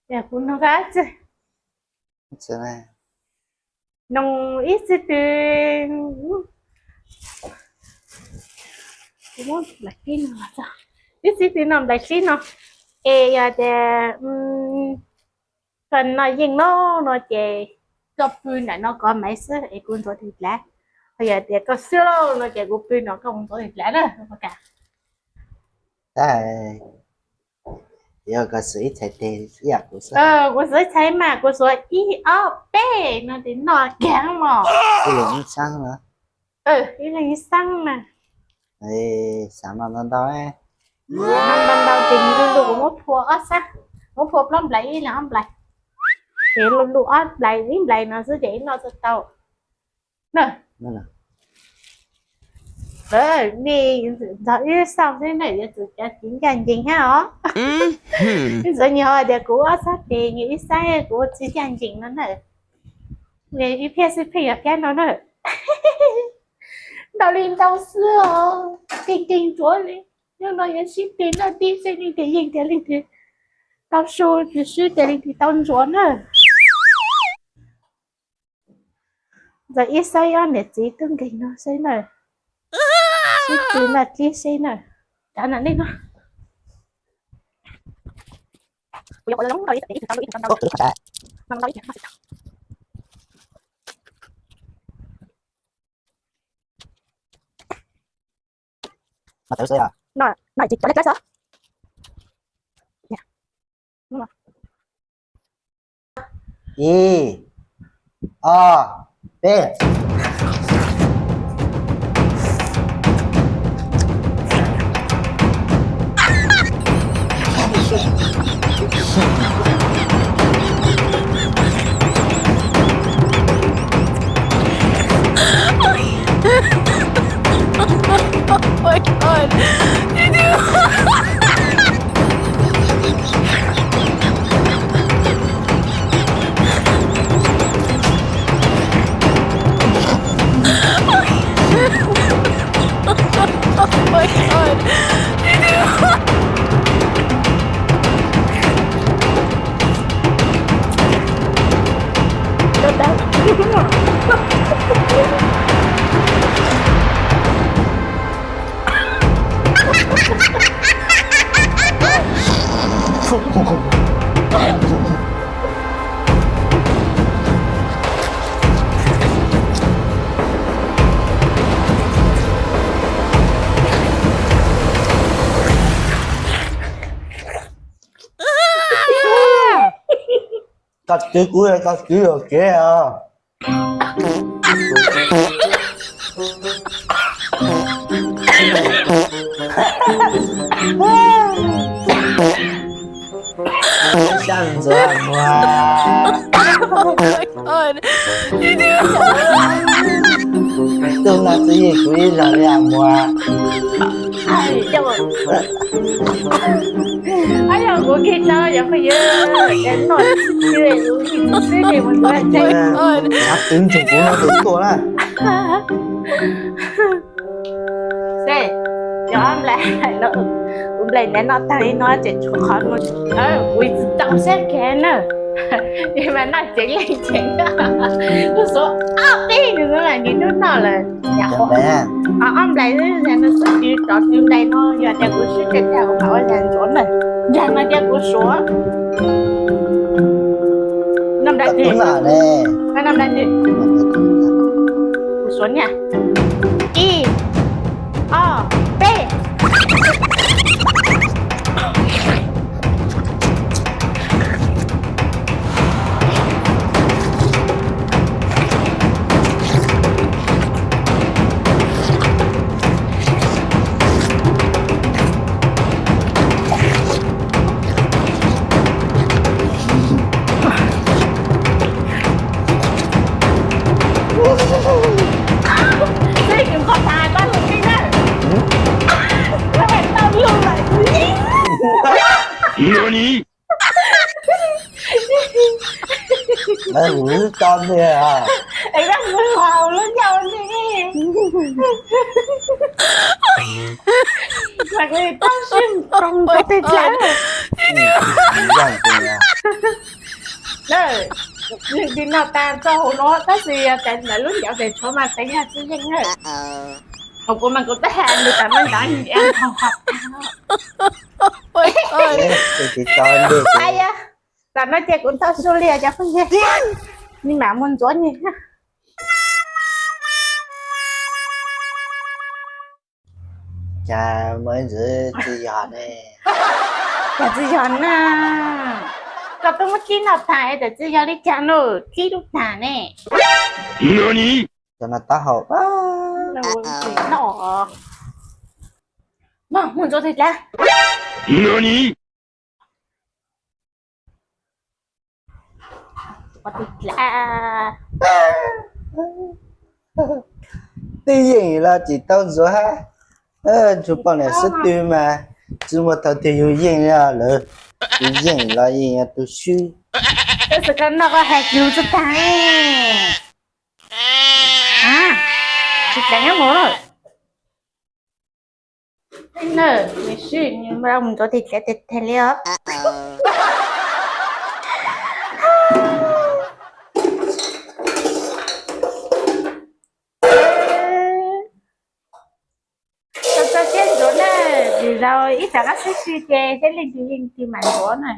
Kuv noog koj ib txhij, noog ib txhij twg, ib txhij twg noj nplais sib no, es yog tias koj noj yeej no no ces koj pw ntawm no kov maiv xwb es kuv ntxuav tus dlav. Ho yog tias koj xwb lauj no ces kuv pw no koj mus ntxuav tus dlav na. Yog koj xwb ib txhais tes ib yam kuv xwb. Kuv xwb ib txhais mas kuv xuav ib ob peb no ces noj kiag mos. Ib leeg ib xab na. Ib leeg ib xab na. Xav noj ntau ntau, noj ntau ntau ces lug lug kuv muab phua ob xab, muab phua plaub nplais ib leeg ob nplais. Ces lug lug ob nplais ib nplais no xwb ces ib noj txog tau. Nej ntxov ib xaus xwb na, yuav tsum cov txiv ncaj ncees thiab os. Ib ntxov nyias hais tias kuv ob xab tes, nyias ib xab kuv ua txiv ncaj ncees no na. Ib phiab xwb pheej yog phiab no na. Ntau li ntau xwb os, nkees nkees ntsuav li. Yog no yuav sib tes noj tib xwb, leej twg yeej tias leej twg tau su, leej twg swb tias leej twg tau ntsuav na. Ntxov ib xab ob niam txiv tub nkeeg no xwb na. Sib tes noj tib xwb na. Cov no nej no. Ib, ob, peb. Koj twv kuv, koj twv yuam kev os. Sab ntxuav muag. Tub no twb yeej kuv ib zaug li muag. Ab, yog kuv kiag tau yog phooj ywg, noj tsis tau kuv yeej tsis xwb ces mus ntxuav tseeb. Xav twv ntsoog kuv no tus tuaj na. Seb, cov nplai, kuv nplai ntawd noj tag li no ces tshuav qhov no, kuv tsis tau sab kiag na. Mas noj ceev leej ceev, kuv xuav ob peb nws xwb mas nws twb noj lawm. Ob nplai xwb, yog no xwb, tov twv nplai no, yog tias kuv swb tseeb tiag kuv mam ua yam ntsuav na. Yog no tias kuv suav noj nplai twg, noj nplai twg, kuv suav niaj. Ib, ob, peb. Seb kws nqos tas pab lug tij na. Lawv hais tau lug lawm. Es koj mus haus lub ncauj li. Mas kuv tau sib nroo rau tej dlaab. Nws tis noj tas txog hauv no tab sis yog tias ntawm lub ncauv tes tshuav mas tes yog tsis yeej na. Hauv kuv mas kuv twb hais nws tas mas ntawd nws tsis tau nti. Tam no ces kuv tau su li cov phooj ywg, nws mam mus ntxuav nws. Cas muaj ib ntxwv tsis yog ne? Cas tsis yog na? Koj twb muab kib noj tas es tsis yog li cas no, kib lub tag ne. Cov no taub hau. Mus ntxuav tes dlav. Twb yeej los tsis tau ntxuav hab. Tsuas poj niam xwb twg mas tsis muaj thaum twg yus yeej li lawm. Tus yeej los yeej yog tus swb. Tab sis koj noj koj hais yus tsis tag. Tsis tag nyob mus. Nws swb, nws mus ntxuav tes dlav tes tag li os. Txaus txaus siab ntxuav na, vim zaum ib tsam qab xib hwb ces thiaj li tis yeej tis mam ntxuav na.